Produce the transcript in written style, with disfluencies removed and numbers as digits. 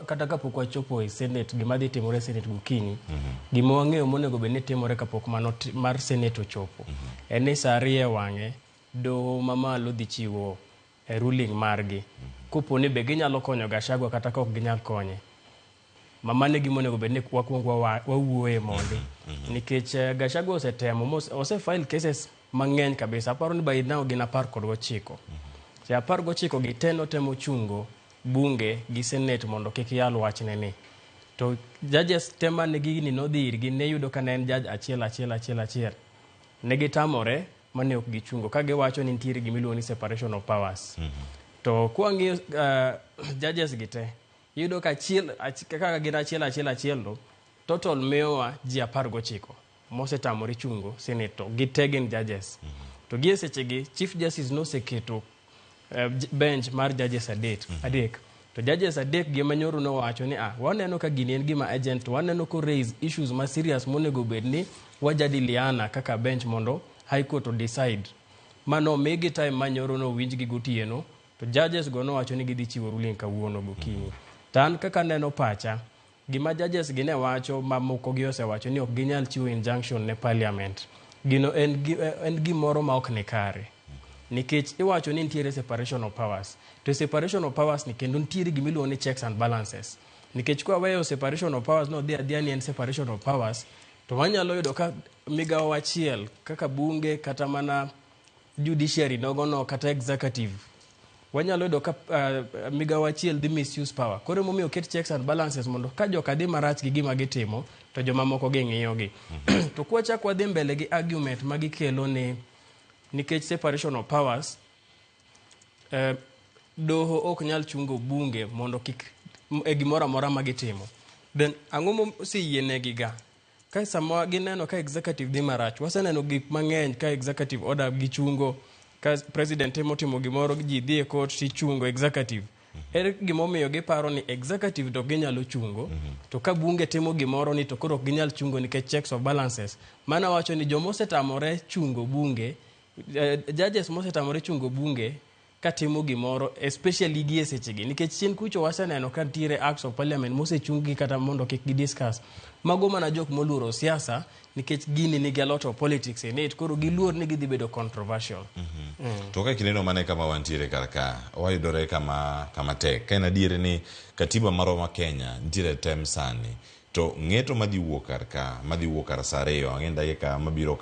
Kata kapok wachopo e Senate, gima dhi timore e Senate gokinyi, gima wang'eyo monego bed ni timore kapok mano mar Senate ochopo, en ni saa 2 e wang'e, doho mamalo dhi chiwo ruling margi. Kopo ni be ginyalo konyo Gachagua kata ka ok ginyal konye. Ma mano e gima onego bed ni wakwong wawuoye mondi. Nikech Gachagua osetemo, ose file cases mang'eny kabisa. Aparo ni by now gin 19. Se 19 gi te notemo chungo bunge gi Senate mondo kik yal wachne ni. To judges te mane gini nodhi irgi ne yudo ka ne en judge achiel achiel achiel achiel. Ne gitamore mane ok gichungo ka giwacho ni nitiere gima iluongo ni separation of powers. To kwang'iyo judges gi te, iyudo ka achiel kaka gin achiel achiel achiel no, total miyowa ji 19 mosetamore chungo Senate to gite gin judges. To gie sechegi Chief Justice noseketo bench mar judges adek. To judges adek gi ema nyoro nowacho ni waneno ka gini en gima urgent to waneno ko raise issues ma serious monego bed ni wajadiliana kaka bench mondo High Court o decide. Mano omigi time ma nyoro nowinjgi gotieno to judges go nowacho ni gidhi chiwo ruling kawuono gokinyi. To an kaka aneno pacha, gima judges gi ne wacho ma moko gi osewacho ni ok ginyal chiwo injunction ne parliament. Gino en gimoro ma ok ni kare. Nikech iwacho ni nitiere separation of powers. To separation of powers ni kendo nitiere gima iluongo ni checks and balances. Nikech kwa weyo separation of powers no dhi adhiya ni en separation of powers, to wanyalo yudo ka migawo achiel kaka bunge kata mana judiciary nogono kata executive wanyalo yudo ka migawo achiel dhi misuse power. Koro emomiyo oket checks and balances mondo ka joka dhi marach gi gima gitimo to jomamoko ging'iyo gi. To kwachak wadhi mbele gi argument ma gikelo ni nikech separation of powers, doho ok nyal chungo bunge mondo kik e gimoro amora ma gitimo. Then ang'o moseyienegi ga? Ka sama gineno ka executive dhi marach, waseneno gik mang'eny ka executive order gichungo, ka president temo timo gimoro ji dhi e court tichungo executive. Ere gimomiyo giparo ni executive to ginyalo chungo, to ka bunge timo gimoro ni to koro ok ginyal chungo nikech checks of balances. Mana wacho ni joma osetamore chungo bunge, judges mosetamore chungo bunge katimo gimoro especially gi e sechegi nikech chien kucho waseneno ka nitiere acts of parliament mosechung gi kata mondo kik gidiscuss. Mago mana jok moluoro siasa nikech gini nigi a lot of politics in it, koro giluor ni gidhi bedo controversial. To ka kineno mane kama wantiere kar ka, wayudore kama tek. Ka en adier ni katiba marwa ma Kenya nitiere tem sani, to ng'eto madhi wuok kar ka, madhi wuok kar saa 2, ang'e ni dakika mabiro.